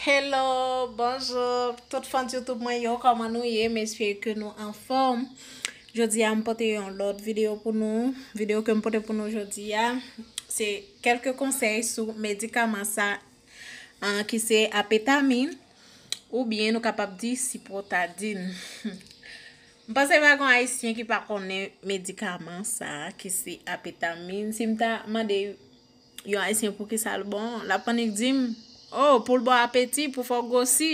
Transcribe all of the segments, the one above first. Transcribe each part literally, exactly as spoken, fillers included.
Hello, bonjou tout fan YouTube mwen yo, kòman nou ye? M espere ke nou anfòm. Jodi a m pote yon lòt videyo pou nou. Videyo ke m pote pou nou jodi a, se kèlke konsèy sou medikaman sa, an, ki se apetamin, oubyen nou kapab di sipotadin. M panse pa gon ayisyen ki pa konnen medikaman sa ki se apetamin. Si m ta mande yon ayisyen pou ki sa l bon, l ap annik di m, oh, pou l ba w apeti, pou fè w gwosi.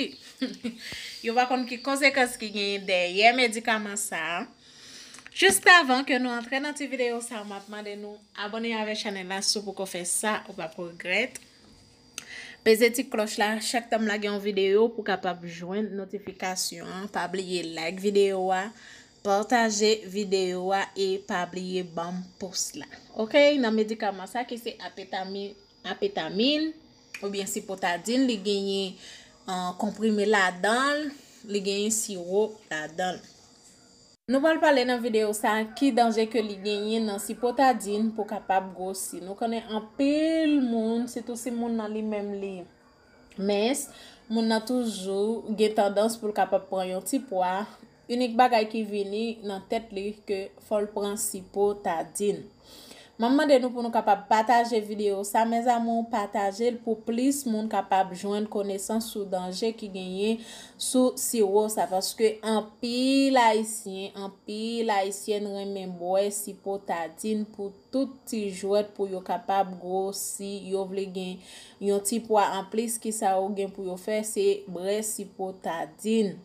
Yo pa konn ki konsekans ki genyen dèyè medikaman sa. Jis avan ke nou antre nan ti videyo sa, m ap mande nou abòne avèk chanèl la si w poko fè sa, ou p ap regrèt. Peze ti klòch la, chak tan m lage yon videyo pou kapab jwenn notifikasyon an. Pa bliye like videyo a, pataje videyo a e pa bliye ban m pous la. Oke, nan medikaman sa ki se apetamin, apetamin oubyen sipotadin, li genyen, ah, konprime ladan l, li genyen siwo ladan l. Nou pral pale nan videyo sa ki danje ke li genyen nan sipotadin pou kapab gwosi. Nou konnen anpil moun, sitou si moun nan li menm li mens, moun nan toujou gen tandans pou l kapab pran yon ti pwa. Inik bagay ki vini nan tèt li ke fò l pran sipotadin. M ap mande nou pou nou kapab pataje videyo sa, mes amours, pataje l pou plis moun kapab jwenn konesans sou danje ki genyen sou siwo sa, paske anpil ayisyen, anpil ayisyèn renmen bwè sipotadin pou tout ti jwèt pou yo kapab gwosi, yo vle gen yon ti pwa anplis, ki sa yo gen pou yo fè, se bwè sipotadin.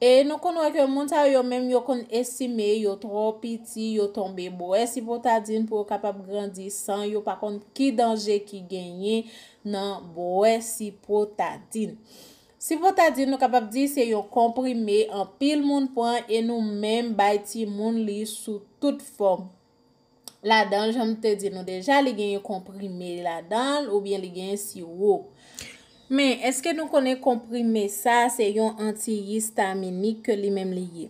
E nou konn wè ke moun sa yo, yo menm yo konn estime yo twò piti, yo tonbe bwè sipotadin pou yo kapab grandi san yo pa konn ki danje ki genyen nan bwè sipotadin. Sipotadin, nou kapab di se yon konprime anpil moun pran e nou menm bay timoun li sou tout fòm. Ladan l, jan m te di nou deja, li genyen konprime ladan l oubyen li genyen siwo. Men, èske nou konnen konprime sa se yon antiyistaminik ke li menm li ye?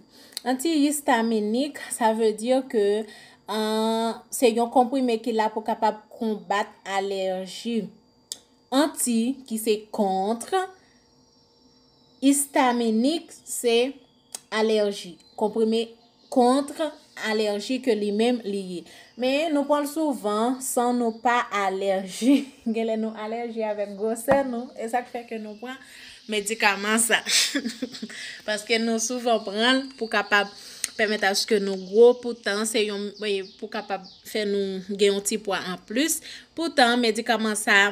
Antiyistaminik, sa vle di ke, ah, se yon konprime ki la pou kapab konbat alèji. Anti, ki se kont, istaminik, se alèji. Konprime kont alèji ke li menm li ye. Men nou pran l souvan san nou pa alèji. Genlè nou alèji avèk gwosè nou. E sa k fè ke nou pran medikaman sa. Paske nou souvan pran l pou kapab pèmèt aske nou gwo, poutan se yon, e, pou kapab fè nou gen yon ti pwa anplis. Poutan medikaman sa,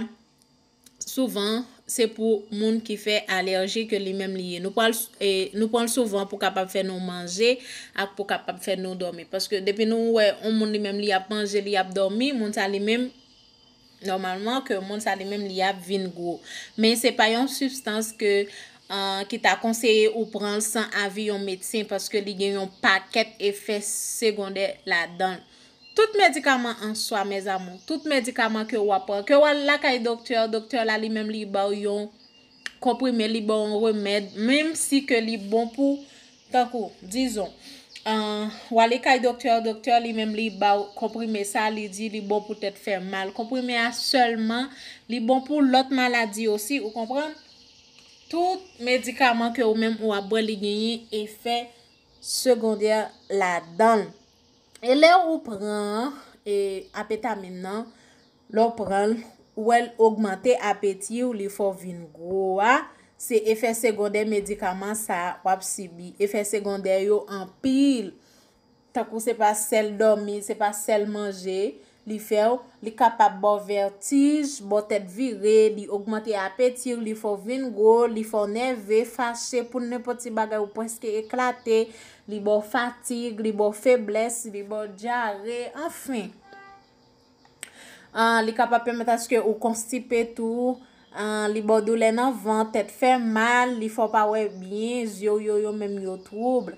souvan, se pou moun ki fè alèji ke li menm li ye. Nou pral, e, nou pran l souvan pou kapab fè nou manje ak pou kapab fè nou dòmi. Paske depi nou wè yon moun li menm li ap manje, li ap dòmi, moun sa li menm, nòmalman, ke moun sa li menm li ap vin gwo. Men se pa yon sibstans ke, ah, ki ta konseye ou pran l san avi yon medsen, paske li gen yon pakèt efè segondè ladan l. Tout medikaman an swa, mes amours, tout medikaman ke w ap pran, ke w al lakay doktè, doktè la li menm li ba w yon konprime, li ba w yon remèd, menm si ke li bon pou, tankou, dizon, ah, w ale kay doktè, doktè li menm li ba w konprime sa, li di li bon pou tèt fè mal. Konprime a sèlman, li bon pou lòt maladi osi, ou konprann? Tout medikaman ke ou menm ou ap bwè, li genyen efè segondè ladan l. E lè ou pran, e, apetamin nan, lè w pran l, ou wè l ogmante apeti w, li fè w vin gwo a, se efè segondè medikaman sa a w ap sibi. Efè segondè yo anpil. Tankou se pa sèl dòmi, se pa sèl manje li fè w, li kapab ba w vètij, ba w tèt vire, li ogmante apeti w, li fè w vin gwo, li fè w nève, fache pou nenpòt ti bagay ou prèske eklate, li ba w fatig, li ba w feblès, li ba w dyare, anfen. Ah, li kapab pèmèt aske ou konstipe tou, ah, li ba w doulè nan vant, tèt fè mal, li fè w pa wè byen, zye w yo, yo menm yo twoub.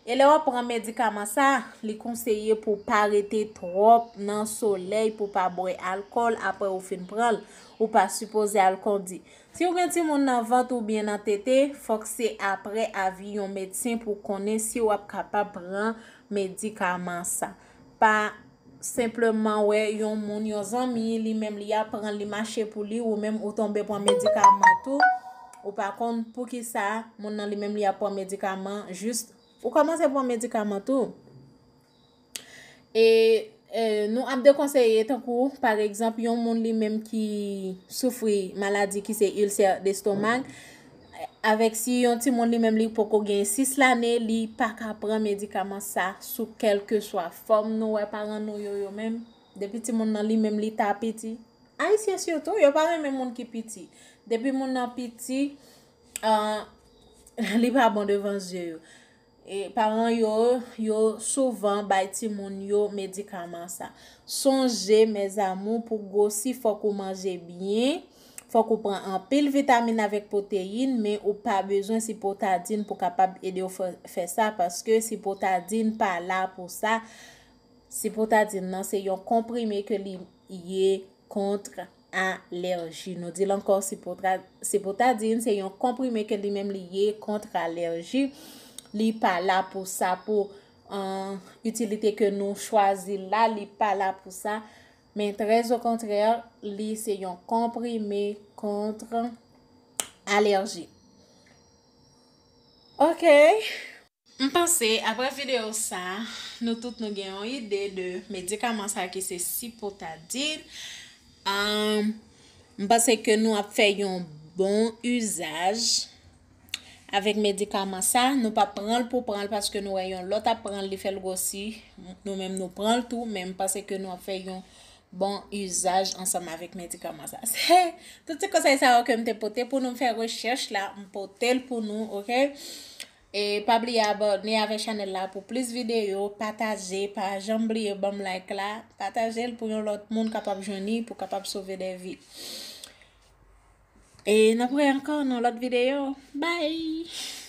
E lè w ap pran medikaman sa, li konseye pou w pa rete twòp nan solèy, pou w pa bwè alkòl apre ou fin pran l. Ou pa sipoze al kondi. Si w gen timoun nan vant oubyen nan tete, fòk se apre avi yon medsen pou w konnen si w ap kapab pran medikaman sa. Pa senpleman wè yon moun, yon zanmi, li menm li ap pran, li mache pou li, ou menm ou tonbe pran medikaman tou. Ou pa konn poukisa moun nan li menm li ap pran medikaman, jis ou kòmanse pran medikaman tou. E, e nou ap dekonseye tankou, pa egzanp, yon moun li menm ki soufri maladi ki se ilsè destomak, avèk si yon timoun li menm li poko gen sis lane, li pa ka pran medikaman sa sou kèlkeswa fòm. Nou wè paran nou yo, yo menm, depi timoun nan li menm li ta piti, Ayisyen sitou, yo pa renmen moun ki piti. Depi moun nan piti, ah, li pa bon devan zye yo. E paran yo, yo souvan bay timoun yo medikaman sa. Sonje, mes amours, pou gwosi, fòk ou manje byen, fòk ou pran anpil vitamin avèk pwoteyin, men ou pa bezwen sipotadin pou kapab ede w fè, fè sa, paske sipotadin pa la pou sa. Sipotadin nan se yon konprime ke li ye kont alèji. Nou di l ankò, sipotra-, sipotadin se yon konprime ke li menm li ye kont alèji. Li pa la pou sa, pou, euh, itilite ke nou chwazi la, li pa la pou sa. Men trè okontrè, li se yon konprime kont alèji. Ok. M panse, apre videyo sa, nou tout nou gen yon ide de medikaman sa ki se sipotadin. Ahn, m panse ke nou ap fè yon bon izaj avèk medikaman sa. Nou pa pran l pou pran l paske nou wè yon lòt ap pran l, li fè l gwosi. Nou menm nou pran l tou, men m panse ke nou ap fè yon bon izaj ansanm avèk medikaman sa. Se tout ti konsèy sa yo ke m te pote pou nou fè rechèch la, m pote l pou nou, ok? E pa bliye abòne avèk chanèl la pou plis videyo, pataje, pa janm bliye ban m like la, pataje l pou yon lòt moun kapab jwenn li, pou kapab sove de vi. E n ap wè ankò nan lòt videyo. Bye!